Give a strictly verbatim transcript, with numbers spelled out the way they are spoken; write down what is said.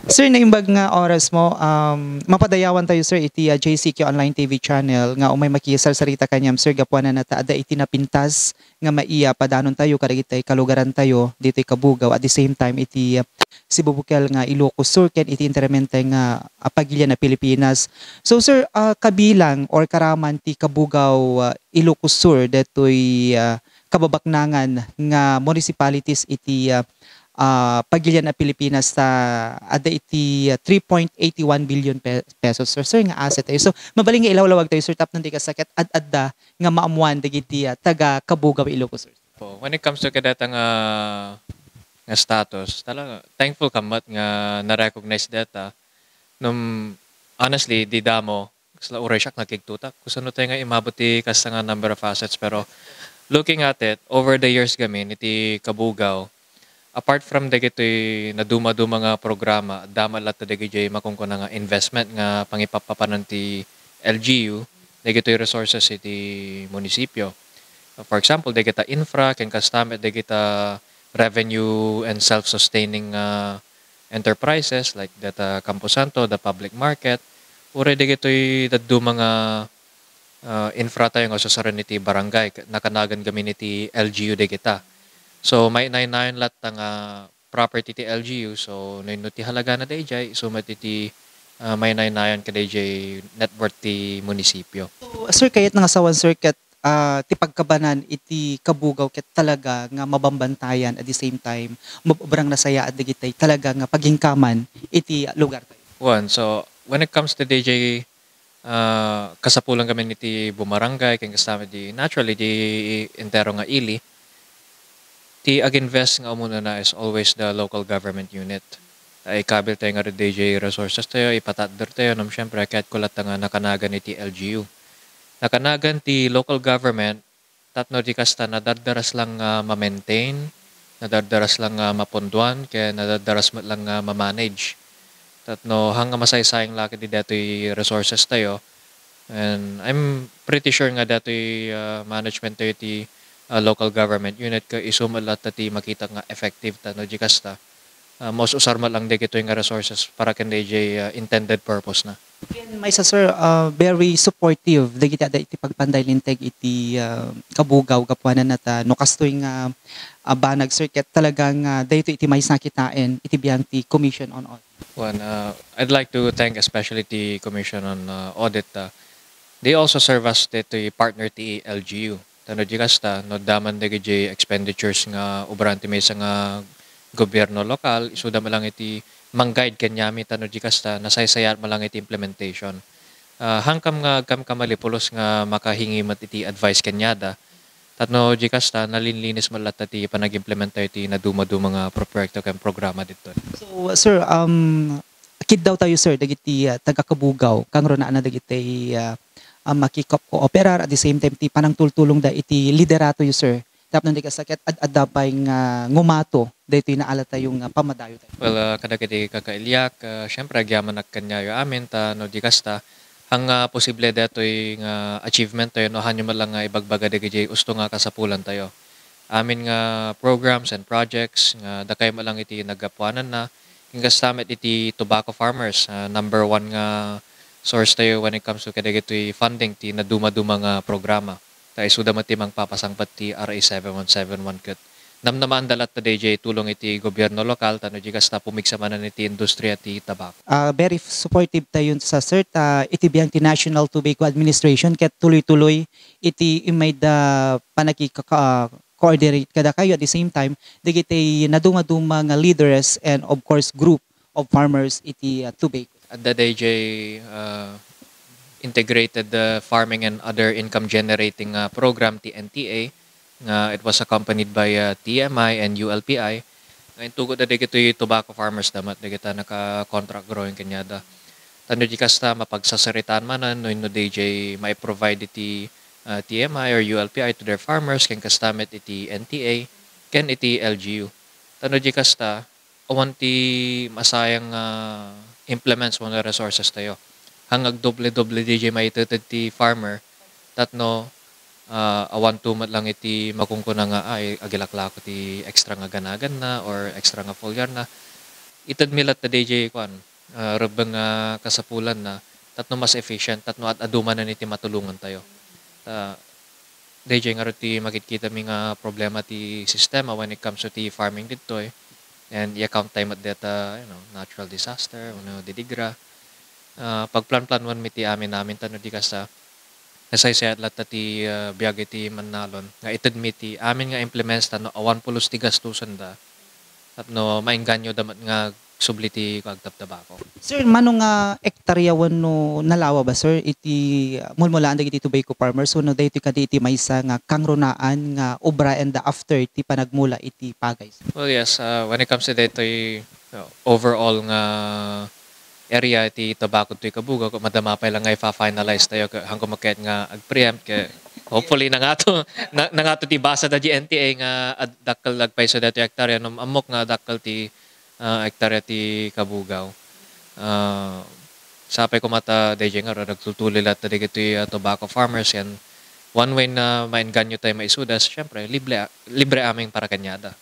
Sir, naimbag nga oras mo, um, mapadayawan tayo, sir, iti, ah, J C Q Online T V channel nga umay makisarsarita kaniam, sir, gapuanan ta adda iti napintas nga maiya padanon tayo kadagiti kalugaran tayo ditoy Kabugaw, at the same time iti, ah, Cebu Bukal nga Ilocos Sur ken iti enteramente nga, ah, pagilian a Pilipinas. So, sir, ah, kabilang or karaman ti Kabugaw, ah, Ilocos Sur detoy, ah, kababaknangan nga municipalities iti, ah, ah, pagilian a Pilipinas ta adda iti, ah, three point eight one billion pe-, pesos, sir, sir, nga asset tayo. So, mabalin nga ilawlawag tayo, sir, tapno di kasla ket ad-adda nga maammuan dagiti, ah, taga Kabugaw, Ilocos Sur. Po, when it comes to kadata nga, nga status, talaga, thankful kami nga na-recognize data. Num-, honestly, di damo, kasla uray siak nakigtutak. Kusano tayo nga imabot ti kasta nga number of assets, pero looking at it, over the years gamin, iti Kabugaw, apart from dagitoy naduma-duma nga programa, dama latta dagitoy makunkuna nga investment nga pangipapapanan ti L G U, dagitoy resources iti munisipyo. For example, dagita infra, ken kasta met dagita revenue and self-sustaining nga enterprises like data Camposanto, the public market, uray dagitoy dadduma nga, ah, infra tayo nga usaren iti barangay, nakanagan gamin iti L G U dagita. So, mainaynayon latta nga property ti L G U, so, no, no ti halagana dayjay, isu met iti, ah, mainaynayon kadayjay net worth ti munisipyo. So, sir, kayat nga sawan, sir, ket, ah, ti pagkabanan iti Kabugaw ket talaga nga mabambantayan, at the same time, maobrang nasayaat dagiti talaga nga pagingkaman iti lugar tayo. One, so, when it comes to dayjay, ah, kasapulan kami iti bumarangay, ken kasta met di, naturally, di entero nga ili, ti ag-invest nga umuna is always the local government unit. Ta ikabil tayo nga dayjay resources tayo, ipatadder tayo, ngem siyempre, kayat ko latta nga nakanagan iti L G U. Nakanagan ti local government, tapno di kasta nadardaras lang nga ma-maintain, nadardaras lang nga mapunduan, ken nadardaras met lang nga ma-manage. Tapno hang nga masaysayang la ket daytoy resources tayo. And I'm pretty sure nga daytoy, ah, management tayo ti, ah, local government unit ket isu met latta ti makita nga effective ta no di kasta, ah, maus-usar met lang dagitoy nga resources para ken dayjay, ah, intended purpose na. Ken maysa, sir, ah, very supportive dagiti adda iti pagpanday linteg iti, ah, Kabugaw gapuanan ta no kastoy nga, ah, banag, sir, ket talaga nga daytoy iti maysa nga kitaen iti biang ti Commission on Audit. One, uh, I'd like to thank especially the Commission on, uh, Audit. Uh, they also serve as the, the partner ti L G U. Ta no di kasta, no adda man dagiti expenditures nga ubraen ti maysa nga gobierno lokal, isuda met lang iti mang-guide kaniami ta no di kasta, nasaysayaat met lang iti implementation. Ah, hangkam nga agkamkamali, pulos nga makahingi met iti advice kaniada. Tapno di kasta, nalinlinis met latta ti panag-implementa iti naduma-duma nga proproyekto ken programa didto. So, sir, um, kiddaw tayo, sir, dagiti, ah, taga-Kabugaw, kangrunaanna dagiti, ah, ah, makikooperar, at the same time, ti panangtultulongda iti liderato yo, sir. Tapno di kasta ket ad-adda pay nga ngumato daytoy naala tayo nga pamadayo tayo. Well, ah, kadagiti kakailiak, ah, siyempre, agyamanak kaniayo amin, ta no di kasta, hang nga posible daytoy nga achievement tayo, no, hanyo met lang nga ibagbaga dagiti usto nga kasapulan tayo. Amin nga programs and projects nga dakay met lang iti naggapuananna, ken kasta met iti tobacco farmers, ah, number one nga source tayo when it comes to kadagitoy funding ti naduma-duma nga programa. Ta isuda met ti mangpapasangpet ti R A seven one seven one ket namnamaanda latta dayjay tulong iti gobierno lokal, ta no di kasta pumigsa manen iti industriya ti tabako. Ah, very supportive tayo sa, sir, ta iti biang ti National Tobacco Administration ket tuloy-tuloy iti imayda panagkikaka-, coordinate kadakayo, at the same time, dagiti naduma-duma nga leaders and, of course, group of farmers iti, ah, tobacco. Adda dayjay, ah, integrated, ah, farming and other income generating, ah, program ti N T A nga it was accompanied by, ah, T M I and U L P I. Nga intugot da dagitoy tobacco farmers da met dagita naka-contract growing kaniada. Tapno di kasta mapagsasaritaan manen no inno dayjay mai-provide iti, ah, T M I or U L P I to their farmers ken kasta met iti N T A ken iti L G U. Tapno di kasta, awan ti masayang nga implements wenno resources tayo. Hang agdoble-doble dayjay maited ti farmer, tapno, ah, awanto met lang iti makunkuna nga, ay, agilaklako ti extra nga ganaganna or extra nga foliarna. Itedmi latta dayjay kuan, ah, rebbeng nga kasapulanna tapno mas efficient, tapno ad-adu manen iti matulongantayo. Ta, dayjay ngarud ti makitkitami nga problema ti sistema when it comes to ti farming ditoy. And i-account tayo met deta, you know, natural disaster, wenno didigra. Ah, pagplanplanuanmi ti amin-amin tapno di kasta, nasaysayat latta ti, ah, biag iti mannalon nga itedmi ti amin nga implements tapno awan pulos ti gastusenda tapno maengganyoda met nga agsubli ti agtabtabako. Sir, mano nga ektarya wenno nalawa ba, sir, iti, ah, mulmulaan dagiti tobacco farmers wenno daytoy kadi iti maysa nga kangrunaan nga obraenda after ti panagmula iti pagay, sir? Well, yes, ah, when it comes to daytoy, uh, overall nga area iti tobacco toy Cabugao, madama pay lang nga ifa-finalize tayo, ka-, haanko met kayat nga ag-preempt, kay hopefully nangato, na-, nangato ti basa da G N T A nga ad-, dakkel agpayso daytoy hektarya, no, ammok nga dakkel ti, ah, hektarya ti Cabugao. Ah, sapay koma ta dayjay nga, nagtultuloy latta dagitoy, ah, tobacco farmers, and one way na maengganyo tayo maisuda, siyempre, libre, libre aming parakanyada.